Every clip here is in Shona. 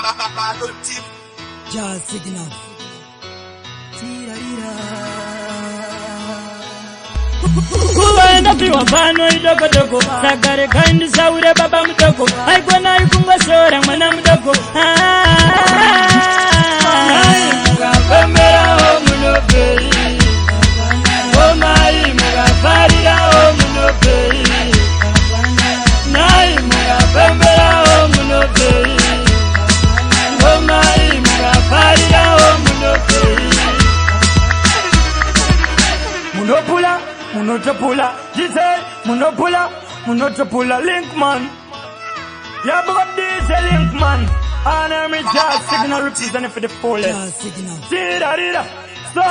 Vanoti Jah Signal. Tirarira. Kuvaenda piwa pano idokodoko, saka regai ndisaure baba mudoko, aikonai kungosora mwana mudoko. Mai mukafemberawo munobvei, omai mukafarirawo munobvei, nai mukafemberawo munobvei, omai mukafarirawo munobvei. Munopula, munotopula, DJ, munopula, munotopula, Linkman. Yeah, but DJ Linkman. And I'm just signal representing for the Jah fullest. Signal. Tirarira, so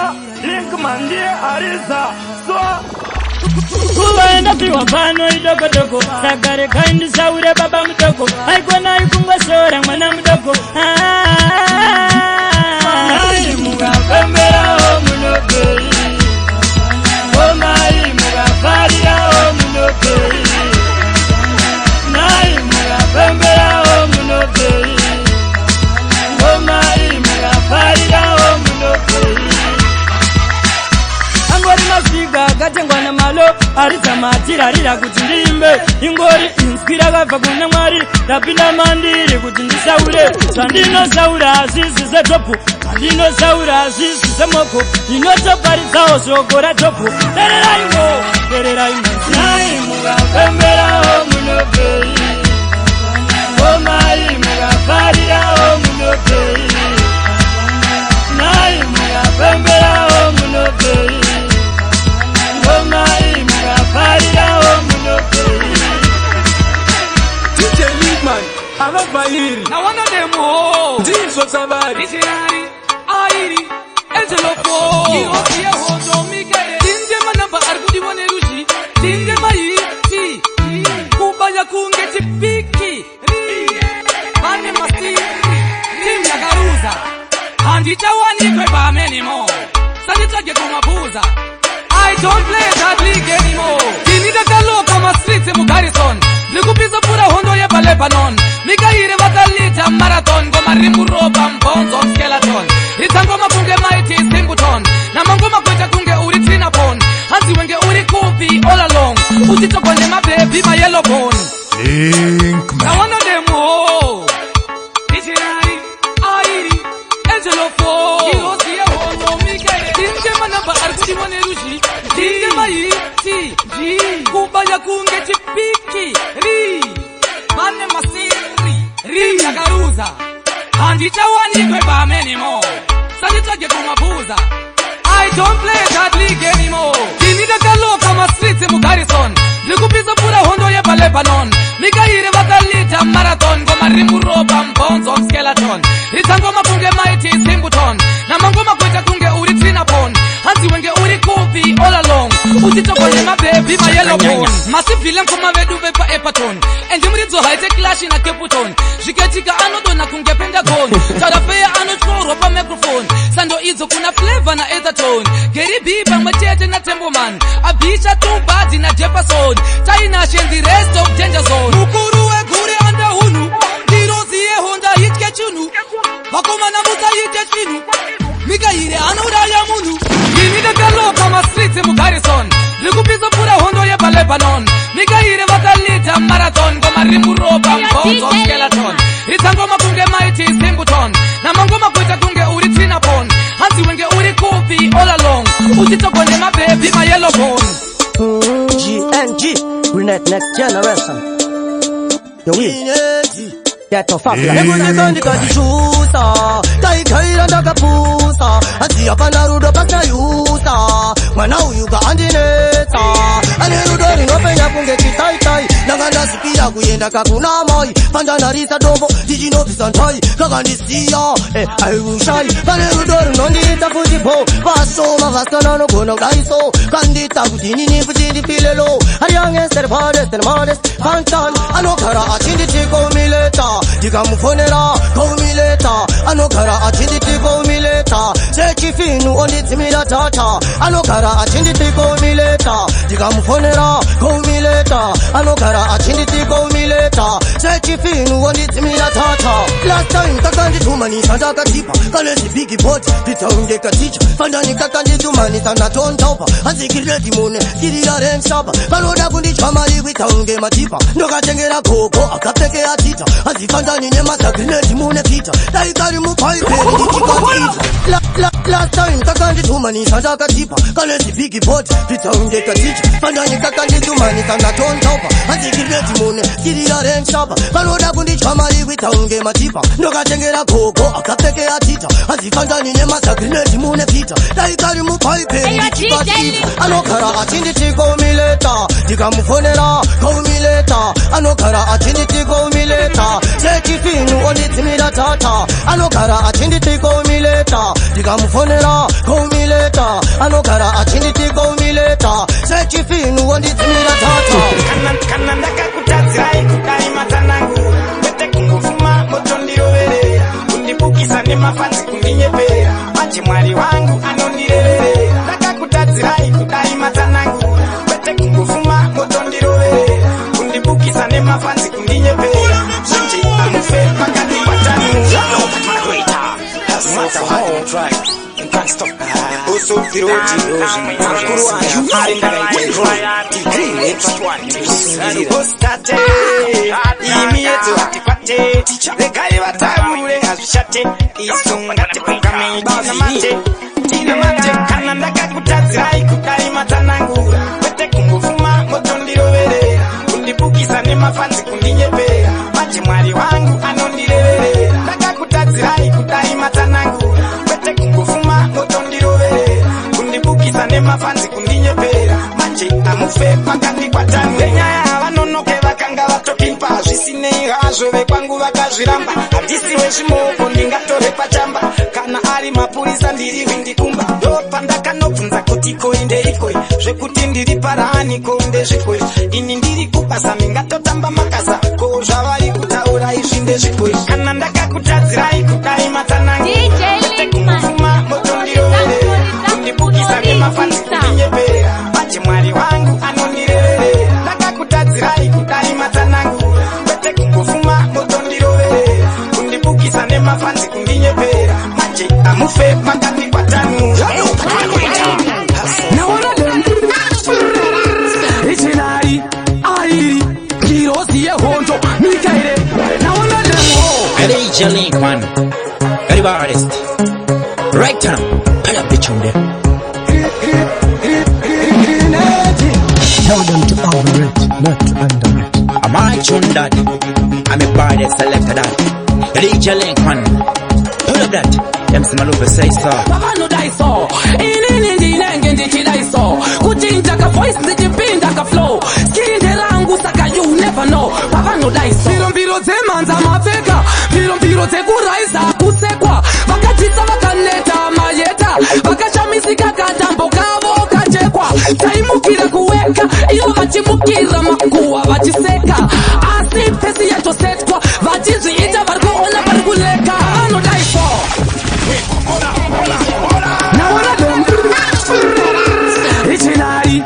Linkman, dear Arisa, so. Kuvaenda piwa pano idokodoko, saka regai ndisaure baba mudoko, aikonai kungosora mwana mudoko. Mai mukafemberawo munobvei, omai mukafarirawo munobvei, nai mukafemberawo munobvei, omai mukafarirawo munobvei. Angori masvika akatengwa namalo aridza matirarira kuti ndiimbe, ingori inzwi rakabva kuna Mwari rapinda mandiri kuti ndisaure. Zvandinosaura hazvisi zvedhopu, zvandinosaura hazvisi zvemoko, ndinotoparidzawo shoko radhopu. Tereraimo, tereraimo. Nai mukafemberawo munobvei, omai mukafarirawo munobvei, nai mukafemberawo munobvei, omai mukafarirawo munobvei. DJ Linkman havabvairi. Nawanda demo. Ndizvo zvavari. Ichirari airi Angelofo Ngirozi yehondo Mikael. Tinde manamba ari kudiwa neruzhi. Tinde maiti kubaya kunge chipiki. Vane masiri timu yakaruza. Handichawanikwe pamenimo, sanditsvage kumabhuza. I don't play that league anymore. Ndini ndakaloka mastreets muGarrison. Ndiri kupisa pfura hondo yepaLebanon. Mikairi vakalita marathon. Ngoma riri muropa, bones of skeleton. Ridza ngoma kunge Mighty Singleton. Namangoma kuita kunge uri Trinapon. Hanzi wenge uri kupi all along, uchitogwa nemabhebhi mayellow bone. Linkman. Nawanda demo. Ichirari airi Angelofo Ngirozi yehondo Mikael. Tinde manamba ari kudiwa neruzhi. Tinde maiti kubaya kunge chipiki. Ri vane masiri ri yakaruza. Handichawanikwe pamenimo, sanditsvage kumabhuza. I don't play that league anymore. Ndini ndakaloka mastreets muGarrison. Ndiri kupisa pfura hondo yepaLebanon. Mikairi vakalita marathon. Ngoma riri muropa, bones of skeleton. Ridza ngoma kunge Mighty Singleton. Namangoma kuita kunge uri Trinapon. Hanzi wenge uri kupi all along, uchitogwa nemabhebhi mayellow bone. Masivhile ngoma vedu vepaEpaton. Endi muridzo haite clash naCaputon. Zvikaitika anodonha kunge Pentagon. Tarafeya anotyorwa pamicrophone. Sando idzo kuna Flavor naEtherton. Gary B pamwe chete naTemboman. Abisha Tubadzi naJefferson. Tainashe and the rest of Danger Zone. Mukuru wegure andahunhu. Ngirozi yehonda itye chinhu. Vakomana musaite chinhu. Mikaire anouraya munhu. Ndini ndakaloka mastreets muGarrison. Ndiri kupisa pfura hondo yepaLebanon. Mikaire vakalita marathon. Ngoma riri muropa, bones of skeleton. Ridza ngoma kunge Mighty Singleton. Namangoma kuita kunge uri Trinapon. Hanzi wenge uri kupi all along, uchitogwa nemabhebhi mayellow bone. GNG, Brunette Next Generation. Yo, we Ghetto Fabula. Nekunyika ndikatichusa taikaira ndakapusa, asi hapana rudo pasina yusa. Mwana uyu kaandinetsa, ane rudo rinopenya kunge chitaitai. Ndanga ndasipira kuenda kakuna mai, pandanarisa dombo ndichinobvisa ntai, kakandisiya aiushai. Pane rudo runondiita futi bo vashoma vasikana anogona kudaiso, kandiita kuti inini futi ndifilelo. Ari youngest, baddest and modest fantan, anogara achinditi call me later, ndikamufonera call me. later. Anogara achinditi call me later. Sechifinu ondidzimira data. Anogara achinditi call me later. Ndikamufonera, call me later. Anogara achinditi call me later. Sechifinu ondidzimira data. Last time kakanditumanisa ndakatipa kane zibig body nditaunge katicha fandani kakanditumanisa ndatontopa hanzikiredi mune kirira rensapa vanoda kunditya mari kuitaunge matipa ndokatengera gogo akapfeke atita hanzifandani nemazagrineti mune kita dai kari mubhaibheri ndichikatita. Last time kakanditumanisa ndakatipa kane zibig body nditaunge katicha fandani kakanditumanisa ndatontopa hanzikiredi mune kirira rensapa vanoda kunditya mari kuitaunge matipa ndokatengera gogo akapfeke atita hanzifandani nemazagrineti mune kita dai kari mubhaibheri Eyo, ndichikatita. DJ. Anogara achinditi call me later. Ndikamufonera, call me later. Anogara achinditi call me later. Sechifinu ondidzimira data. Anogara achinditi call me later. Ndikamufonera, call me later. Anogara achinditi call me later. Sechifinu ondidzimira data. Kana ndakakutadzirai kudai matsanangura, kwete kungofuma motondiroverera, kundibukisa nemafanzi, kundinyepera. Manje Mwari wangu anondireverera. Ndakakutadzirai kudai matsanangura, kwete kungofuma motondiroverera, kundibukisa nemafanzi, kundinyepera. Manje amufe makandikwatanura. You can't stop. Mukuru wangu ari ndakaita. Ostate imi yedzo hatikwate, regai vataure, hazvishate. Isu ngatipfukamei tinamate, tinamate. Kana ndakakutadzirai kudai matsanangura, kwete kungofuma motondiroverera, kundibukisa nemafanzi, kundinyepera. Manje Mwari wangu anondireverera. Ndakakutadzirai kudai matsanangura, kwete kungofuma motondiroverera, kundibukisa nemafanzi, kundinyepera. Manje amufe makandikwatanura. Venyaya havanonoke, vakanga vatopimpa. Zvisinei hazvo, vekwangu vakazviramba. Handisi wezvimoko, ndingatore pachamba. Kana ari mapurisa, ndiri hwindikumba. Ndopandakanobvunza kuti koi ndeikoi, zvekuti ndiri paraniko ndezvikoi. Ini ndiri kubasa, ndingatotamba makasa ko zvavari kutaura izvi ndezvikoi. Kana ndakakutadzirai kudai matsanangura, DJ kwete Linkman. kungofuma motondiroverera, kundibukisa nemafanzi, kundinyepera. Manje Mwari wangu anondireverera. Ndakakutadzirai kudai matsanangura, kwete kungofuma motondiroverera, kundibukisa nemafanzi, kundinyepera. Manje amufe makandikwatanura. Naona dem ichinari airi ngirozi yehondo Mikaere. Naona demo. DJ Linkman, very artist. Right now, pull up the tune there. Tell them to overrate, not to underrate. I'm my tune that. I'm a baddest selector that. DJ Linkman, pull up that. MC Malupe say so. Pavanodaiso inini ndinenge ndichidaiso kuchinja kavoice ndichipinda kaflow skinde rangu, saka you never know. Pavanodaiso mviro dzemhanza mapfeka, mviro dzekuraisa kusekwa, vakadzidza vakaneta mayeta, vakashamisika katambo kavo kachekwa. Taimukira kuweka ivo vachimukira makuhwa vachiseka, asi pace yatosetwa, vachizviita vari kuona vari kuleka. Vanodaiso naona dem ichinari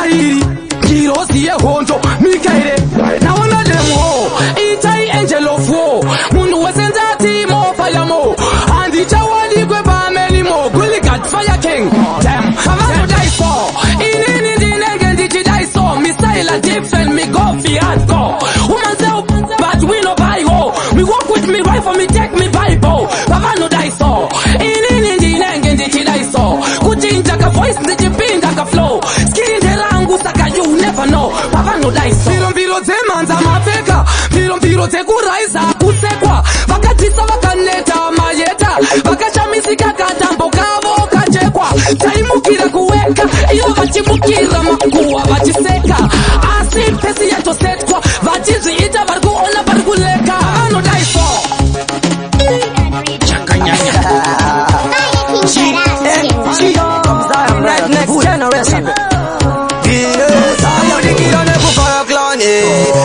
airi ngirozi yehondo Mikaere. Naona demo itai angel of war, munhu wese ndati mo fire mo, handichawanikwe pamenimo guligat fire king dem. Pavanodaiso inini ndinenge ndichidaiso missile different, me go fi hardcore woman say, but we no buy ho. Me walk with me rifle, me take me Bible. Pavanodaiso inini ndinenge ndichidaiso kuchinja kavoice ndichipinda kaflow skinde rangu, saka you never know. Pavanodaiso mviro dzemhanza mapfeka, mviro dzekuraisa kusekwa, vakadzidza vakaneta mayeta, vakashamisika katambo kavo kachekwa. Taimukira kuweka ivo vachimukira makuhwa vachiseka, asi pace yatosetwa, vachizviita vari kuona vari kuleka. Vanodaiso. Chakanyanya. Right, next generation. Sayodikira nekufire clan,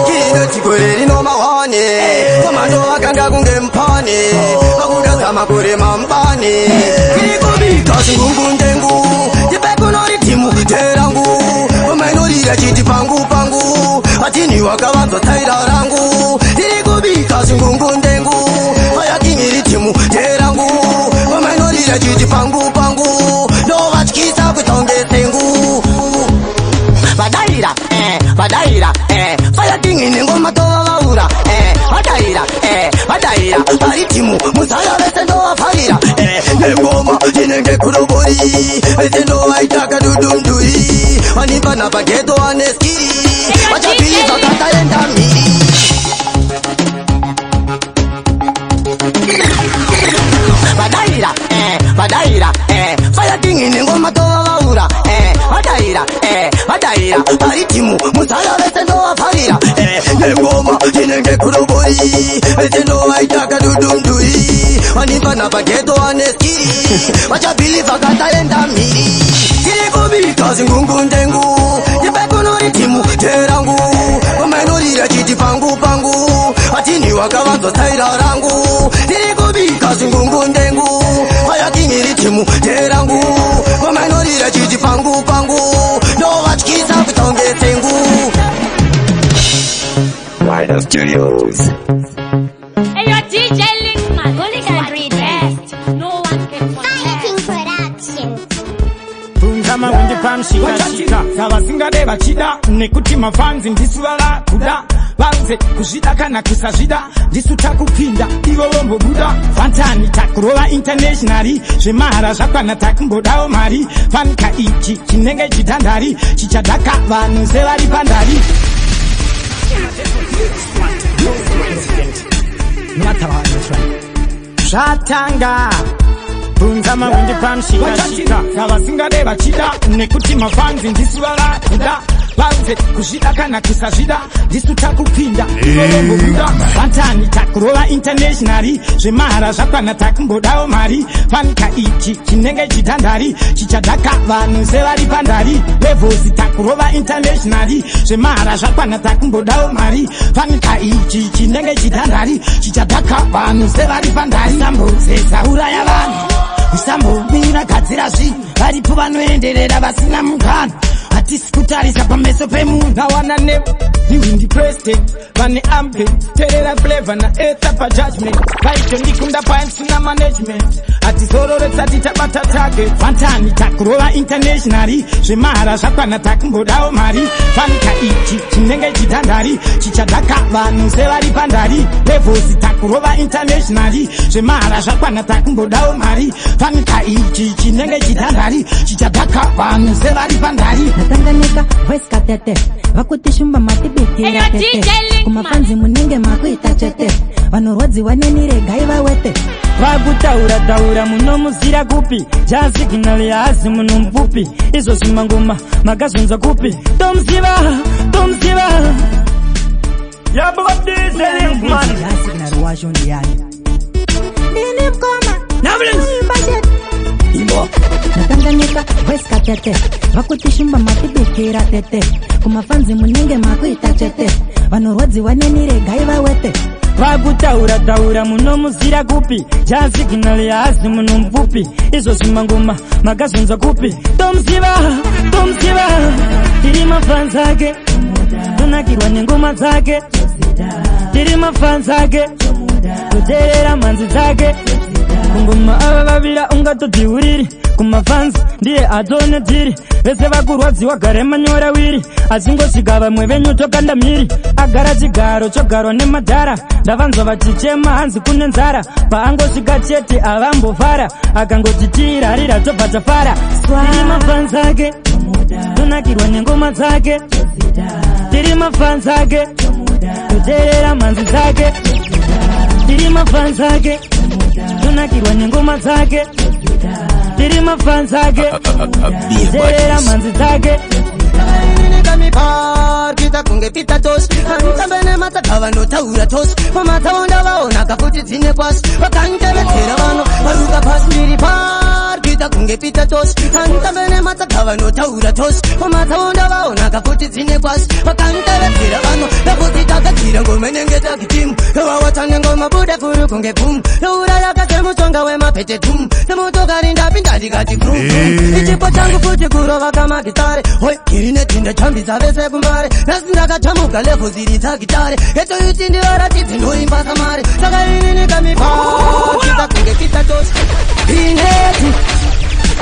kine chikwere rino mahwane komando akanga kunge mpani. mangwani, vakuda makore mambani. Tiri kubika zvingungundengu, tipe kunori timu terangu. Omainorira chiti pangu pangu, atini wakavanzwa taira rangu. Tiri kubika zvingungundengu, vayakinyiri timu terangu. Omainorira chiti pangu pangu, ndovatyisa kutonge sengu. Vadaira, vadaira, Fire King nengoma tovavaura, vadaira, vadaira, vari timu muzaya vese ndovafarira, nengoma tinenge kurobori, vese ndovaita kadudunduri, vanipana pageto vane skiri, vachapiriza kataenda mhiri. Vadaira, vadaira, Fire King nengoma tovavaura, vadaira, vadaira, vari timu muzaya vese ndovafarira, nengoma tinenge kurobori, vese ndovaita kadudunduri, vanipana pageto vane skiri, vachabhilivha kataenda mhiri. Tiri kubika zvingungundengu, tipe kunori timu terangu. Omainorira chiti pangu pangu, atini wakavanzwa taira rangu. Tiri kubika zvingungundengu, vayakinyiri timu terangu. Omainorira chiti pangu pangu, ndovatyisa kutonge sengu. Wider Studios. Hey, yo, DJ Linkman. Hooligan Best. No one can Fire King contest. Production. Bvunza mawindi pamushikashika savasingade vachida, nekuti mafanzi ndisu vava kuda. Vaudze kuzvida kana kusazvida, ndisu takupinda, ivo vombobuda. Fantani takurova internationally, zvemahara zvakwana, takumbodawo mari. Fanika ichi chinenge chitandari chichadhaka vanhu sevari pandari. Zvatanga. Bvunza mawindi pamushikashika savasingade vachida, nekuti mafanzi ndisu vava kuda. Vaudze kuzvida kana kusazvida, ndisu takupinda, ivo vombobuda. Fantani takurova internationally, zvemahara zvakwana, takumbodawo mari. Fanika ichi chinenge chitandari chichadhaka vanhu sevari pandari. Levels takurova internationally, zvemahara zvakwana, takumbodawo mari. Fanika ichi chinenge chitandari chichadhaka vanhu sevari pandari. Sambozeza uraya vanhu, usambomira, gadzira zvinhu. Varipo vanoenderera vasina mukana, hatisi kutarisa pameso pemunhu. Nawana ne ndiwindi president vane ambe terera flavor naetha pajudgment, vaitondikunda pansina management. Hatizorore tisati tabata target. Fantani takurova internationally, zvemahara zvakwana, takumbodawo mari. Fanika ichi chinenge chitandari chichadhaka vanhu sevari pandari. Levels takurova internationally, zvemahara zvakwana, takumbodawo mari. Fanika ichi chinenge chitandari chichadhaka vanhu sevari pandari. Natanganika voice katete, vakuti shumba matibikira. Eyo, tete DJ Linkman. Kumafanzi munenge makuita chete, vanorwadziwa neni regai vawete. Vakutaura taura munomuzira kupi? Jah Signal haazi munhu mupfupi. Izvo zvimangoma makazvinzwa kupi? Tomuziva, tomuziva. Yabuka DJ Linkman. Jah Signal wacho ndiani? Ndini mukoma. Imba chete. Natanganika voice katete, vakuti shumba matibikira tete, kumafanzi munenge makuita chete, vanorwadziwa neni regai vawete. Vakutaura taura munomuzira kupi? Jah Signal haazi munhu mupfupi. Izvo zvimangoma makazvinzwa kupi? Tomuziva, tomuziva. Tiri mafanzi ake, tonakirwa nengoma dzake. Tiri mafanzi ake, toteerera mhanzi dzake. Kungoma ava vavira ungatodziuriri kumafanzi, ndiye atone dhiri. Vese vakurwadziwa gare manyora wiri, achingosvika vamwe venyu tokanda mhiri. Agara chigaro chogarwa nemadhara, ndavanzwa vachichema hanzi kune nzara. Paangosvika chete avambofara, akangoti tiirarira tobva tafara. Tiri mafanzi ake, tonakirwa nengoma dzake. Tiri mafanzi ake, toteerera mhanzi dzake. Tiri mafanzi ake, tonakirwa nengoma dzake. Tiri mafanzi ake, toteerera mhanzi dzake. Kuita kunge Peter Tosh, vanotambe nemataka, vanotaura tosh pamataunda, vaona kafuti dzine kwasi, vakanditevedzera vano varuka pasi. Ndiri par Kuita kunge Peter Tosh. Handitambe nematsaga vanotaura tosh. Pamatsaonda vaona kafuti dzine kwashi. Vakanditevedzera vano nekuti takadzira ngoma inenge takitimu. Vawatane ngoma buda furu kunge boom. Nouraya kasemushonga wemapete dum. Semotokari ndapinda ndikati brum brum. Ichipo changu futi kurova kamagitare. Hoi, iri nedhinda chambisa vese kumbare. Nhasi ndakachamuka level dziri dzagitare. Etoiti ndivaratidze ndoimba samare. Saka inini kamipakita kunge Peter Tosh. Ineti.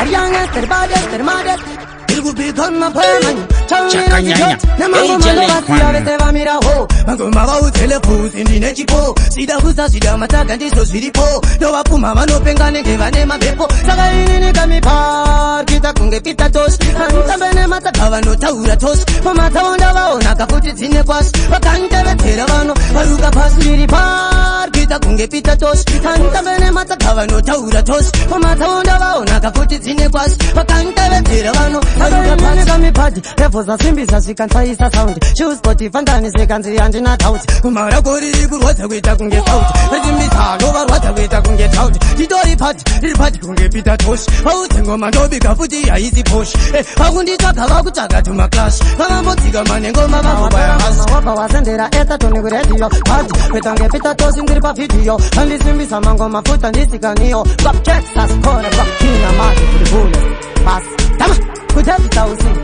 Youngest, the baddest, the maddest. Iri kubika mapemani. Chakanyanya. Nemangoma ndovasiya vese vamiraho. Mangoma vaudzele pfuzi ndine chipo. Zvida kusazvida matsaga ndizvo zviripo. Ndovapfuma vanopenga nenge vane mamhepo. Saka inini kamipakita kunge Peter Tosh. Handitambe nematsaga vanotaura tosh. Pamatsaonda vaona kafuti dzine kwashi. Vakanditevedzera vano varuka pasi ndiri parikuita kunge Peter Tosh. Handitambe nematsaga vanotaura tosh. Pamatsaonda vaona kafuti dzine kwashi. Vakanditevedzera vano varuka pasi kamipadi. Level zasimbisa zvikansaisa sound. Shoespot fandani sekanzi handina doubt. Kumara riri kurwadza kuita kunge sauti. Risimbisa novarwadza kuita kunge drought. Titori pati, riri pati kunge Peter Tosh. Vaudze ngoma ndobika futi haisi posh. Vakunditsvaga vakutsvaga tumaclash. Vakambodzika manengoma vambobaya hasi. Wabva wasendera etatoni kuredhiyo. Pati kuita kunge Peter Tosh ndiri pavhidhiyo. Vandisimbisa mangoma futa ndisikaniyo. Stop Texas kona bakina mati to the fullest. Basi. Tama kutepita usiku.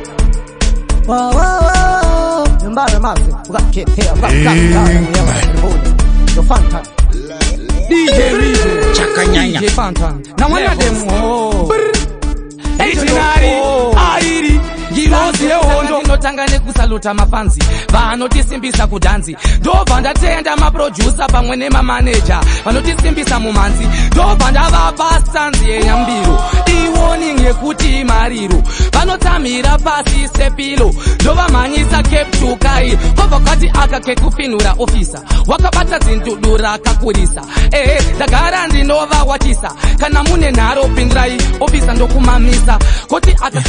Whoa, whoa, whoa. Zimbabwe mazi. Ukakhethea, ukakhethea. Yo Fanta. DJ Reason. Chakanyanya. DJ Fanta. Now one of them. Oh. Ichinari, airi, ngirozi yehondo. Ndinotanga nekusaluta mafanzi vanotisimbisa kudhanzi, ndobva ndatenda maproducer pamwe nemamaneja vanotisimbisa mumhanzi, ndobva ndavapa stanzi yenyambiro, iwarning yekuti mariro vanotsamhira pasi sepilo, ndovamhanyisa Cape to Cairo. Kobva kwati aka kekufinhura ofisa wakabata zindudura akakurisa. Ehe, ndagara ndinovawachisa. Kana mune nharo pindurai ofisa, ndokumamisa. Koti aka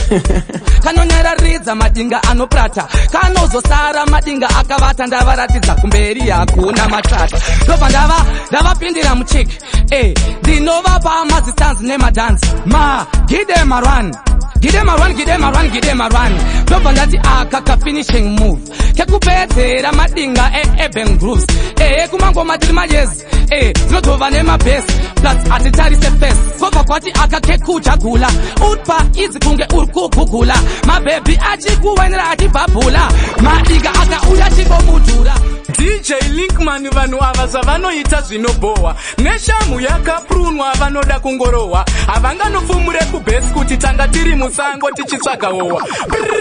kanonyararidza madinga anoprata, kanozosara madinga akavata. Ndavaratidza kumberi hakuna matata, ndobva ndava ndavapindira muchiki. E ndinovapa mazistanzi nemadhanzi ma gide marun, gide marun, gide marun, gide marun. Ndobva ndati aka kafinishing move kekupedzera madinga eurban grooves. Ehe, kumangoma tiri mayezi, e tinotova nemabhesi plus hatitarise face. Kobva kwati aka kekujagula utpa idzi kunge uri kugugula, mabhebhi achikuwenera achibhabhula, madinga akauya chibomudhura. DJ Linkman, vanhu ava zvavanoita zvinobhowa. Neshamu yakaprunwa vanoda kungorohwa, havanganopfumure kubhesi kuti tanga tiri musango tichitsvaga howa.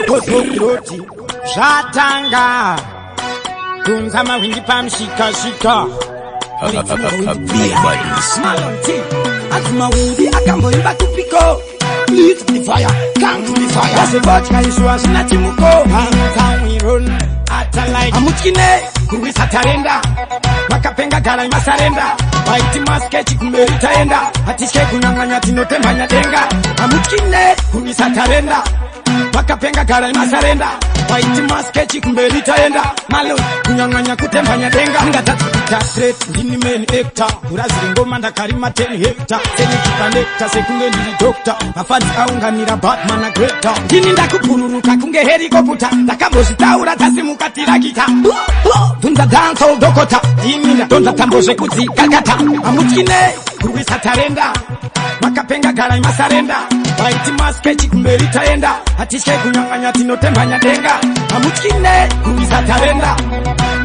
Kozokiroti zvatanga kunza mahwindi pamushikashika. Anzi mawindi akamboimba kupiko. Lead the fire, count the fire. Vasebotya isu hazvina chimuko. Hamutyine kurwisa tarenda, vakapenga garai masarenda. Vaiti maskechi kumberi taenda, hatitye kunyang'anya, tinotemhanya denga. Hamutyine kurwisa tarenda, vakapenga garai masarenda. Vaiti maskechi kumberi taenda, malo kunyang'anya kutemhanya denga. Ngatatuita straight, ndini main actor. Kurazire ngoma ndakarima 10 hectare, senikipanekta sekunge ndiri doctor. Mafanzi aunganira Batman agreta, ndini ndakubhururuka kunge helikopta. Ndakambozvitaura dzasimuka tirakita, bvunza dancehall doctor, ndini ndadonza tambo zvekudzikakata. Hamutyine kurwisa tarenda, vakapenga garai masarenda. Vaiti maskechi kumberi taenda, hatitye kunyang'anya, tinotemhanya denga. Hamutyine kurwisa tarenda,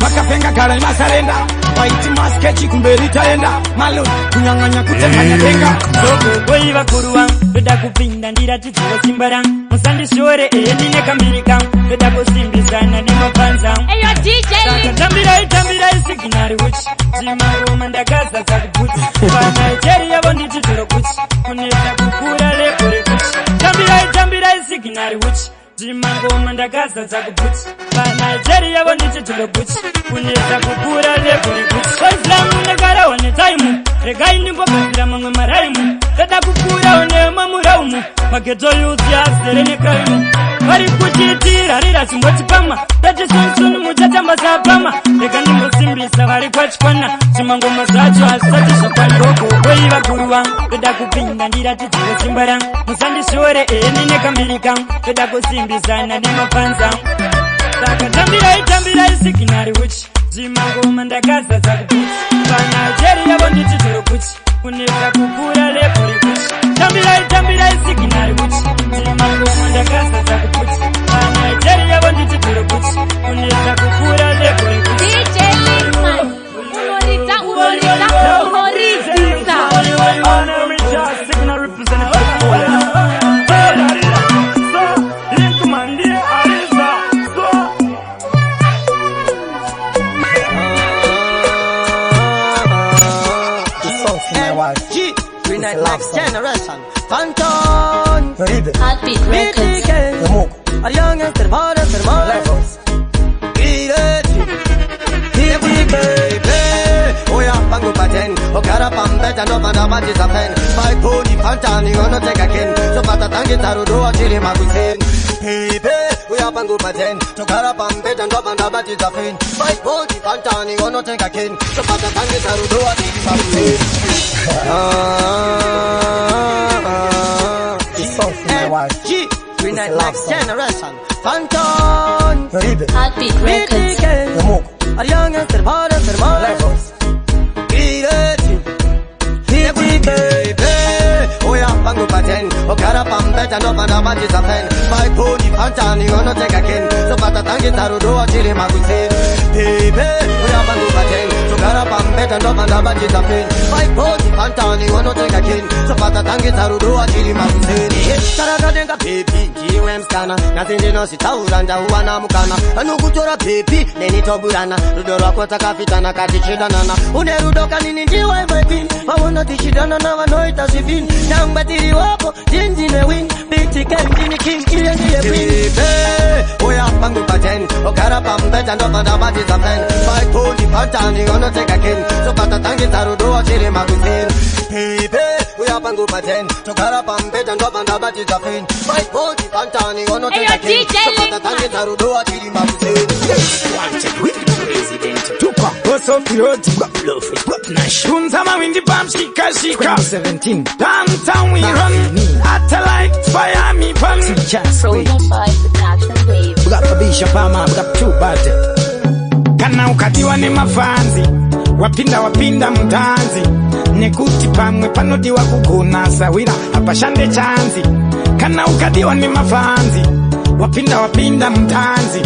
vakapenga garai masarenda. Vaiti maskechi kumberi taenda, malo kunyang'anya kutemhanya denga. Gogoi vakuru vangu, ndoda kupinda ndiratidziwe simba rangu, musandishore. Ehe, ndine kambiri kangu, ndoda kusimbisana nemafanza. Eyo DJ Link. Tambirai, tambirai siginari uchi, zvimangoma ndakazadza kubhuti. Vanigeria yavo ndichitoro kuchi, kunetsa kukura level rekuchi. Tambirai, tambirai siginari uchi, zvimangoma ndakazadza kubhuti. Vanigeria yavo ndichitoro kuchi, kunetsa kukura level rekuchi. Vaislam ndakarawa netaimu, regai ndimbogadzira mamwe maraimu. Ndoda kukurawo nemamuraumu, maghetto youth azere necrime. Vari kuchiitira rira chimboti pama tati soon soon muchatamba sapama. Rega ndimbosimbisa vari kwachikwana, zvimangoma zvacho hazvisati zvakwana. Gogoi vakuru vangu, ndoda Ndoda kupinda, ndiratidziwe simba rangu. Musandishore, ndine kambiri kangu. Ndoda kusimbisana nemafanza. Saka tambirai, tambirai signal uchi. Zvimangoma ndakazadza kubhutsi. Panajeri yavo nditi toro kuchi. Kunetsa kukura level rekuchi. Tambirai, tambirai signal uchi. Zvimangoma ndakazadza kubhutsi. Panajeri yavo nditi toro kuchi. Kunetsa kukura level rekuchi. DJ Linkman. Unoridza, unoridza, unoridzisa. Signal represent for the fullest. So, Linkman ndiye ariza. So, The song for my wife. G. Next generation. Phantom. Heartbeat Records. BTK. A young and hermanos, hermanos. Oya pangu paten, okara pambeta no banda batisa fen. Five pony fantani ono take again. So pata tangi tarudo achiri makusen. Pepe, oya pangu paten, tokara pambeta no banda batisa fen. Five pony fantani ono take again. So pata tangi tarudo achiri makusen. Ah, The song for my wife. G. It's a love Next song. generation. Phantom. Heartbeat Records. BTK. A young and hermanos, hermanos. Oya pangu paten, okara pambeta no banda batisa fen. Five pony fantani ono take again. So pata tangi tarudo achiri makusen. Pepe, oya pangu paten, tokara pambeta no banda batisa fen. Five pony fantani ono take again. So pata tangi tarudo achiri makusen. Tarakadenga pepi, ndiwe msikana, nasi ndinositaura ndauwana mukana. Anokutora pepi, neni toburana, rudo rwako takafitana katichidanana. Une rudo kanini ndiwe my queen, vaona tichidanana vanoita zvivini. Nyangwe tiri wapo, ndindine win, BTK ndini king, iye ndiye queen. Pepe, oya pangu paten, okara pambeta ndobva ndabatidza fen. Five pony fantani ono take again, so pata tangisa rudo achiri makusen. Pepe, uya pangu paten, tokara pambeta ndobva ndabatidza fen. Five pony fantani ono Eyo, take again, DJ so pata Linkman. tangisa rudo achiri makusen. Tupa osofiroti Kunza mawindi pamshikashika 2017. Downtown we run Satellite fire me pun Frozen 5 Production Babe. Bukapabisha pama, bukaptubate. Kana ukadiwa nemafanzi wapinda wapinda mutanzi nekuti pamwe panodiwa kugona sawira hapashande chanzi. Kana ukadiwa nemafanzi wapinda wapinda mutanzi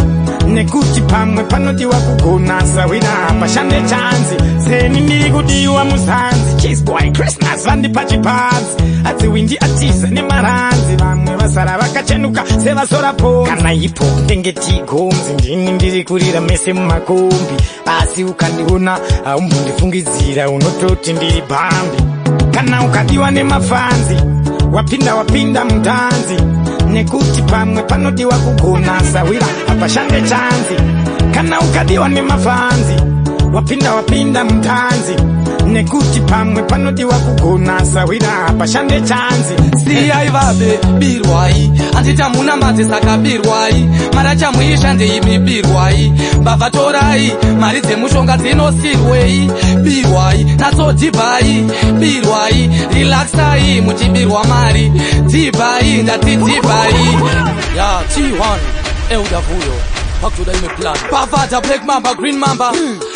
nekuti pamwe panodiwa kugona sawira hapashande chanzi. Seni ndiri kudiwa muzanzi Cheese boy Christmas vandipa chipanzi adziwindi atiza nemaranzi vamwe vasara vakachenuka sevasora po kana ipo ndenge tigomzi ndini ndiri kurira mese mumakombi asi ukandiona haumbondifungidzira unototi ndiri bhambi. Kana ukadiwa nemafanzi wapinda wapinda mutanzi nekuti pamwe panodiwa kugona sawira hapashande chanzi. Kana ukadiwa nemafanzi wapinda wapinda mutanzi nekuti pamwe panodiwa kugona sawira hapashande chanzi. Siyai vabe, birwai, handiti hamuna mate, saka birwai mari achamuisha ndeimi, birwai mbavha, torai mari dzemushonga dzinosirwei, birwai natsodhibhai, birwai, relaxai muchibirwa mari, dhibhai, ndati dhibhai ya T1 Elda Vuyo pakutoda imwe plan pafata Black Mamba, Green Mamba,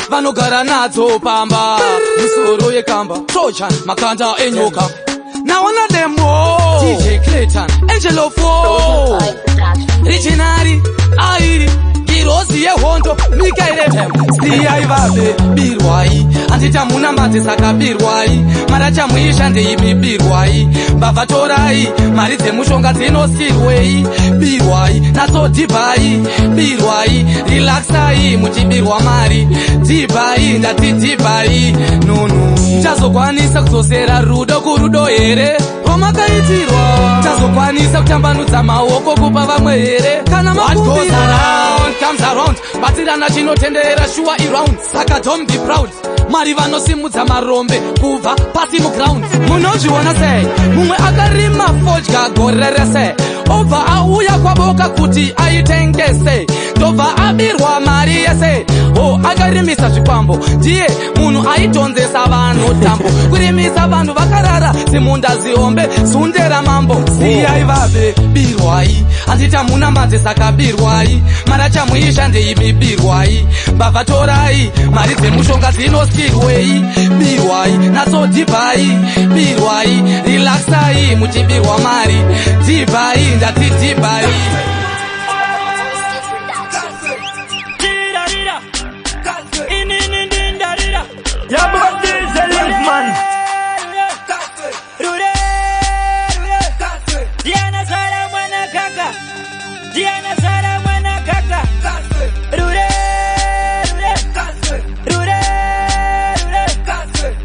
vanogara nadzo pamba, misoro yekamba, Trojan, makanda enyoka naona demo DJ Clayton Angelo 4 Frozen 5 Production. Richinari airi ngirozi yehondo Mikael siyai vabe, birwai, handiti hamuna mate, saka birwai mari achamuisha ndeimi, birwai mbavha, torai mari dzemushonga dzinosirwei, birwai natsodhibhai, birwai, relaxai muchibirwa mari, dhibhai, ndati dhibhai nunu. Tazokwanisa kudzosera rudo kurudo here rwamakaitirwa? Tazokwanisa kutambanudza maoko kupa vamwe here? Kana What goes around comes around, batirana chinotenderera shuwa iround, saka don't be proud. Mari vanosimudza marombe kubva pasi muground. Munozviona sei? Mumwe akarima fodya gore rese, obva auya kwaboka kuti aitengese, ndobva abirwa mari yese. O akarimisa zvikwambo, ndiye munhu aidhonzesa vanhu tambo, kurimisa vanhu vakarara zimunda. ronda zihombe zunde ramambo. Siyai vabe birwai, handiti hamuna madze saka birwai, mara chamuisha ndeimi birwai, mbavha torai mari dzemushonga dzinosikirwei, birwai natsodhibhai, birwai relaxai muchibirwa mari, dhibhai ndati dhibhai. Tirarira. Inini ndindarira. Yeah, because DJ Linkman. Rure, rure. Diana Sara mwana kaka. Diana Sara mwana kaka. Rure, rure. Rure, rure.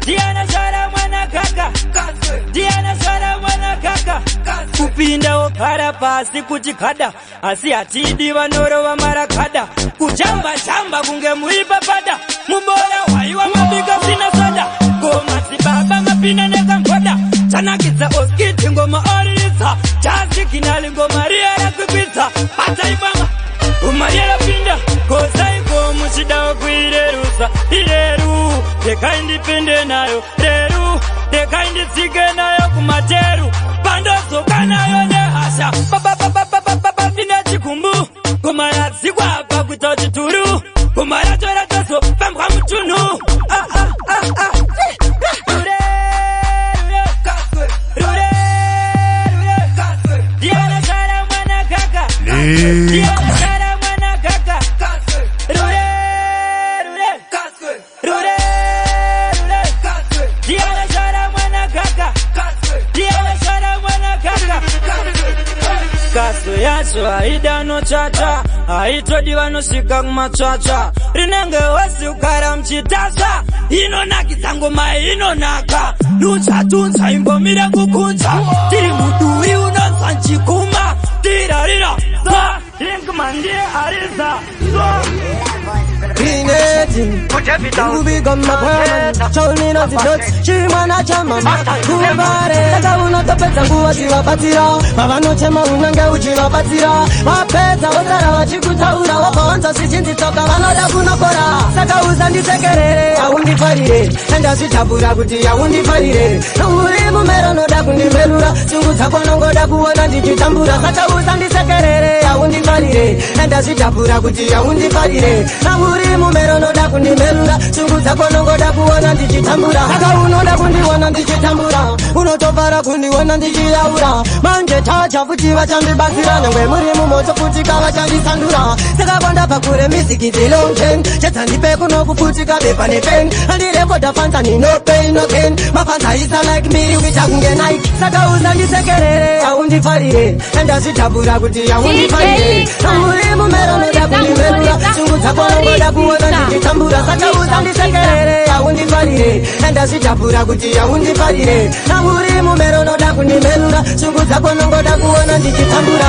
Diana Sara mwana kaka. Diana Sara mwana kaka. Kupinda wogara pasi kuti kada, asi hatidi vanorova marakada, kujamba jamba kunge muri papada, mubora hwaiwa mabika sina soda, ngoma dzibaba mapinda nekamboda, chanakidza oskiti ngoma oriridza, chasiginali ngoma riya rakwikwidza, bataibanga umari rapinda kosaiko muchidawo kuirerusa ireru, rekai ndipinde nayo reru, rekai nditsike nayo kumateru, pandodzoka nayo nehasha bababababababa ndine chigumbu, ngoma yadzikwa apa kuita chituru, ngoma racho ratozofambwa mutunhu. Ah, ah, ah, ah. Rure, rure, rure, rure. Diana Sara mwana kaka. Diana Sara mwana kaka. Rure, rure, rure, rure. Diana Sara mwana kaka. Diana Sara mwana kaka. Kaso yacho haida notsvatsva, haitodi vanosvika kumatsvatsva, rinenge wesi kugara muchitasva, inonakidza ngoma inonaka, nuchatunza imbomire kukunza, tiri muduri unonzwa nchikuma, tirarira sa Linkman ndiye ariza. Kubiga mapwana Chaumina zidot Chimwana cha mama Kumbare Saka unotopedza nguva chivabatsira Pavanochema unenge uchivabatsira Vapedza vosara vachikutaura Wabvawanzwa zvichinzi tsoka vanoda kunokora. Saka usandisekerere haundifarire, endazvitabura kuti haundifarire. Uri mumero unoda kundimerura, shungu dzako nongoda kuona ndichitambura. Saka usandisekerere haundifarire, endazvitabura kuti haundifarire. Uri mumero unoda kundimerura, shungu dzako nongoda kuona ndichitambura. Saka unoda kundiona ndichitambura, unotofara kundiona ndichiyaura. Manje chacha futi vachandibatsira, nyangwe muri mumoto futi kavachandisandura. Saka kwandabva kure music is a long chain, chedzandipe kuno kufutika bepa nepen, andirekodha fanza ni no pain no gain, mafanza isa like miri kuita kunge Nike. Saka usandisekerere haundifarire, endazvitabura kuti haundifarire. Uri mumero unoda kundimerura, shungu dzako nongoda kuona ndichitambura. Saka usandisekerere haundifarire, endazvitabura kuti haundifarire. Uri mumero unoda kundimerura, shungu dzako nongoda kuona ndichitambura.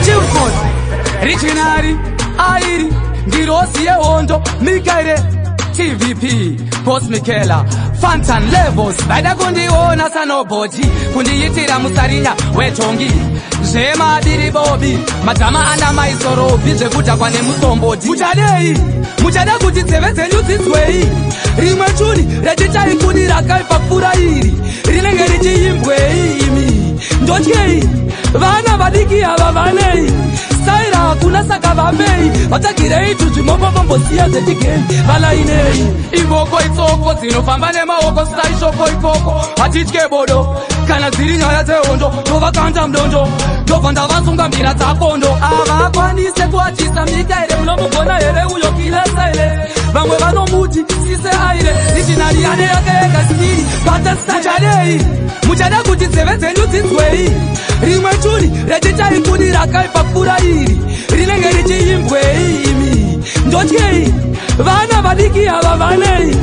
Chilford Richinari Airi Ngirosi yehondo Mikaire TVP Boss Michaela Fantan Levels vaida kundiona sanobody kundiitira musarinya wetongi zvemadiribobi madzama ana maisorobi zvekudhakwa nemusombodi. Muchadei? Muchada kuti nzeve dzenyu dzinzwei? Rimwe churi rechichaikuni rakaipa pfuura iri rinenge richiimbwei imi? Ndotyei? Vana vadiki ava vanei saira hakuna, saka vapei vatsvagirei tuzvimoko vombosiya zvechigei valainei imboko itsoko dzinofamba nemaoko saishoko ikoko. Hatitye bodo kana dziri nyaya dzehondo, tovakanda mudondo ndobva ndavasunga mbira dzakondo. Havakwanise kuachisa Mikaere, munomugona here uyo kilesaire? Vamwe vanomuti sise aire ichinari yane yake yega stiri patasichadei. Muchada kuti nzeve dzenyu dzinzwei? Rimwe churi rechichaikuni rakaipa pfuura iri rinenge richiimbwei imi? Ndotyei? Vana vadiki ava vanei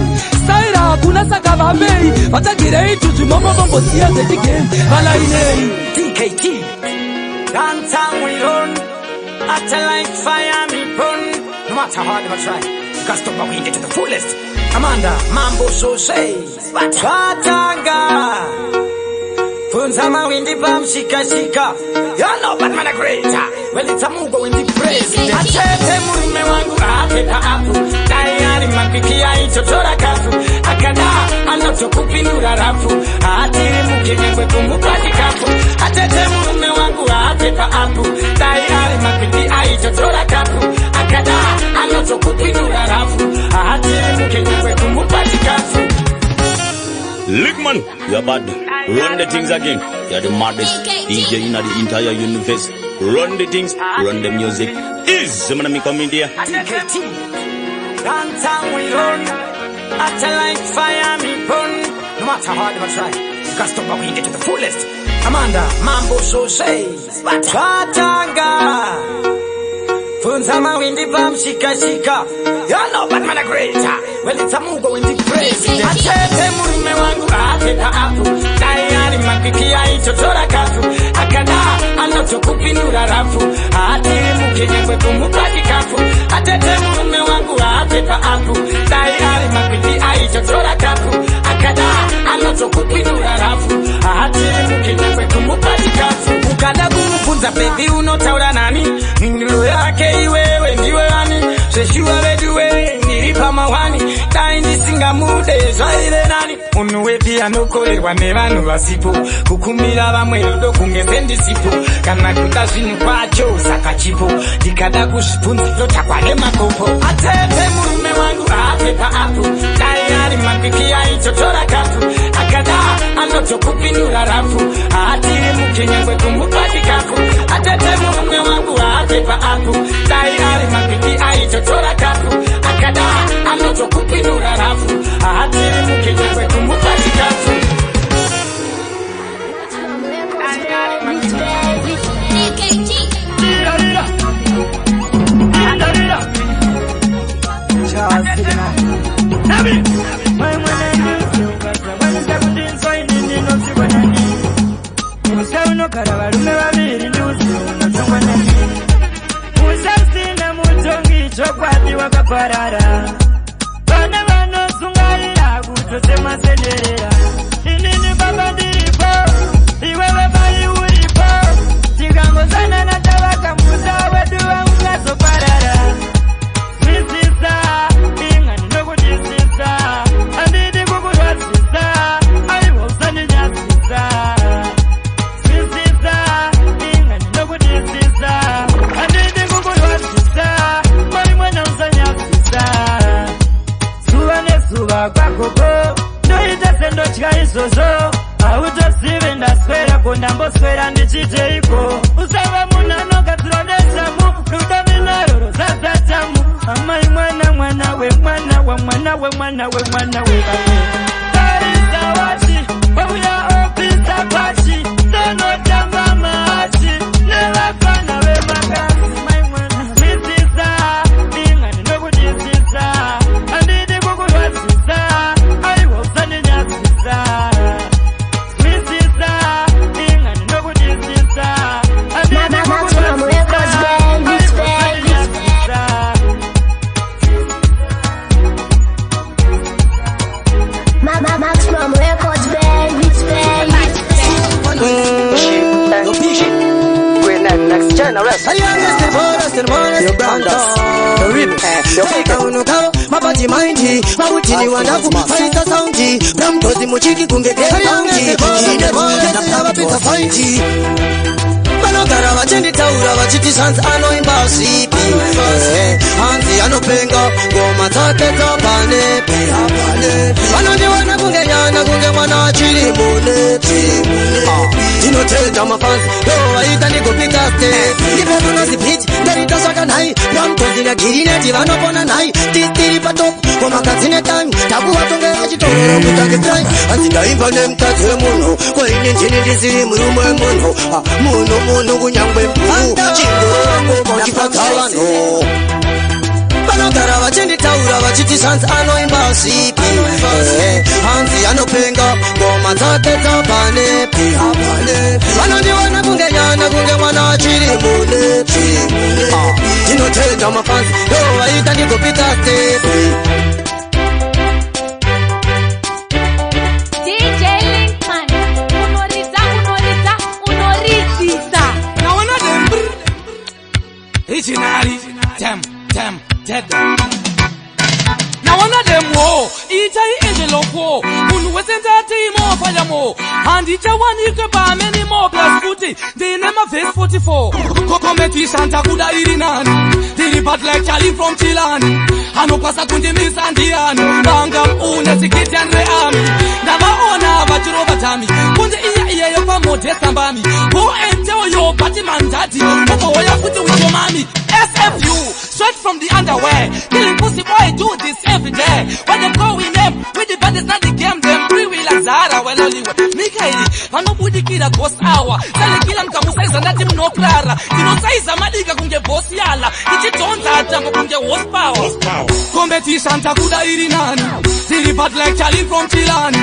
saira hakuna, saka vapei vatsvagirei tuzvimoko vombosiya zvechigei valainei. DKT. Downtown we run. At like fire me burn. No matter how hard I try, you can't stop my wind to the fullest. Amanda, Mambo so say. Twatanga. Funza mawindi pamshikashika. You know Batman a greater. Well, it's a mugo in the president. Atete murume wangu ateta apu. Dai ari makwiki aitotora kafu. Akada anotokupindura rafu. Atiri mukinyengwe kumura. paapu. Dai ari makwikwi aitotora kapu. Akada anotokupindura rafu, haatirimuke nyangwe kumupa chikafu. Lickman, you're bad. Run the things again. You're the maddest DJ in the entire universe. Run the things, run the music. Is man me coming there. DKT. Downtown we run. At like fire me burn. No matter how hard I try, you can't stop but we get to the fullest. Amanda, Mambo Sose. Batanga. Funza mawindi pamshikashika. You know Batman a greater. Well, it's a mugo in the president. Atete murume wangu ate paapu. Dai ari makwikwi aitotora kapu. Akada anotokupindura rafu. Haatirimuke nyangwe kumupa chikafu. Atete murume wangu ate paapu. Dai ari makwikwi aitotora kapu. Akada anotokupindura rafu. Haatirimuke nyangwe kumupa chikafu. Ukada kumubvunza baby unotaura nani? Mhinduro yake, iwewe ndiwe ani? Zveshuwa veduwe, ndiri pamahwani. Dai ndisingamude zvaive nani. Munhu wepi anokorerwa nevanhu vasipo? Kukumbira vamwe rudo kunge sendisipo. Kana kuda zvinhu kwacho saka chipo. Ndikada kuzvibvunza ndotakwa nemakopo. Atete murume wangu ate paapu. Dai ari makwikwi aitotora kapu. Akada anotokupindura rafu. Haatirimuke nyangwe kumupa chikafu. Atete murume wangu ate paapu. Dai ari makwikwi aitotora kapu. Akada anotokupindura rafu. Haatirimuke nyangwe kumupa chikafu. DKT. Musa unogara varume vaviri, ndiuzivo unotongwa nani? Musa usina mutongi, chokwadi wakaparara. Vana vanosungaira kutosema senderera. Inini baba ndiripo, iwewe bai uripo. Tikangozanana tavaka musa wedu waungazoparara. Zwisisa, inga ndinokudisisa, handidi kukurwadzisa, aiwa usandinyadzisa. Zwisisa, inga ndinokudisisa, handidi kukurwadzisa, mai mwana usanyadzisa. Zuva nezuva kwagogo ndoita sendotya izvozvo. Hautozive ndaswera ko, ndamboswera ndichiteiko? Usava munhu anogadzirwa neshamu. Rudo ndinaro rozadzatamu. Amai mwana, mwana wemwana wamwana wemwana wemwana wevamwe. Tarisa wachi, wauya opisa pachi, tonotamba mahachi nevafana vemakazi. Mai mwana, zwisisa, inga ndinokudisisa, handidi kukurwadzisa, aiwa usandinyadzisa. Zwisisa, inga ndinokudisisa, handidi Maximum Records, kukurwadzisa, baby, aiwa baby. usandinyadzisa. Maximum Records, baby, baby. Mabati maindi mautini wandaku faisa saundi namtozi muchiki kunge keaundi inevapita faiti. Vanogara vachinditaura vachiti shanzi anoimba svipi. Hanzi anopenga, ngoma dzake dzapanepi. Vanondiwana kunge nyana, kunge mwana achiri munepi. Ndinotenda mafanzi ndovaita ndigopika step ndiperunozi bit ndarita zvakanhai ramtozi nagirineti vanopona nhai. Tistiri patop ngoma kadzine time takuvatongera chitororo kutange crime. Hanzi ndaimba nemukadzi wemunhu, koini ndini ndisiri murume wemunhu? Ah, munhu munhu kunyangwe mhuu chingorongoma uchifadza vanhu. Vanogara vachinditaura vachiti shanzi anoimba svipi. Hanzi anopenga, ngoma dzake dzapanepi. Vanondiwana kunge nyana, kunge mwana achiri munepi. Ah, ndinotenda mafanzi ndovaita ndigopika step. DJ Linkman. Unoridza, unoridza, unoridzisa. Now one of them Originally, them, them, dead. Now one of them wo, itai angel of war. Munhu wese ndati mo fire mo. Handichawanikwe pamany more, plus futi ndine mavhesi 44. Competition takuda iri nani? Ndiri bad like Charlie from Chilani. Anokwanisa kundimisa ndiani? Vanga une tikiti rearmy, ndavaona vachirova dummy kunze iya iyeyo pamodhesambami. Go and tell your party man daddy, ukohoya futi with your mommy. SFU, straight from the underwear. Killing pussy boy, do this every day. When them go in them, with the bandits not the game, them free will like Zara, well Hollywood. Mikaeli, vanobudikira ghost hour. Salekila mkamusaiza ndati munokrara. Tinosaiza madika kunge boss yala. Tichidhonza tambo kunge horsepower. Competition takuda iri nani? Ndiri bad like Charlie from Chilani.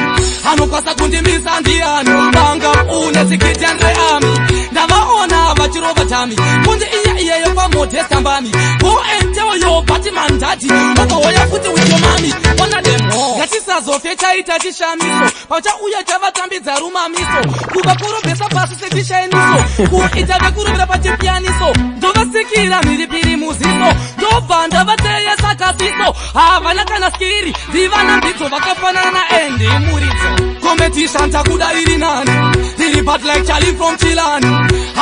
Anokwanisa kundimisa ndiani? Vanga une tikiti rearmy, ndavaona vachirova dummy kunze iya iyeyo pamodhesambami. Go and tell your party man daddy, ukohoya futi with your mommy. Ona them ho, ngatisazofe chaita chishamiso pachauya chavatambidza rumamiso, kuvakorobhesa pasi sechishainiso, kuita vekurovera pachipiyaniso. Ndovasikira mhiripiri muziso, ndobva ndavateyesa kasiso. Havana kana skill, ndivana mbidzo vakafanana naendi muridzo. Competition takuda iri nani? Ndiri bad like Charlie from Chilani.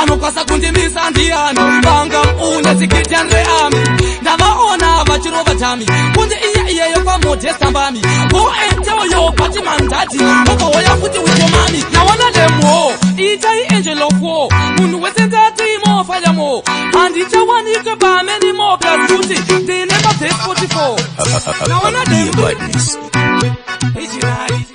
Anokwanisa kundimisa ndiani? Vanga une tikiti rearmy, ndavaona vachirova dummy kunze iya iyeyo pamodhesambami. Go and tell your party man daddy, ukohoya futi with your mommy. Naona them ho, itai angel of war. Munhu wese ndati mo fire mo. Handichawanikwe pamany more, plus futi ndine mavhesi 44. Naona them. Badness. Ijinari.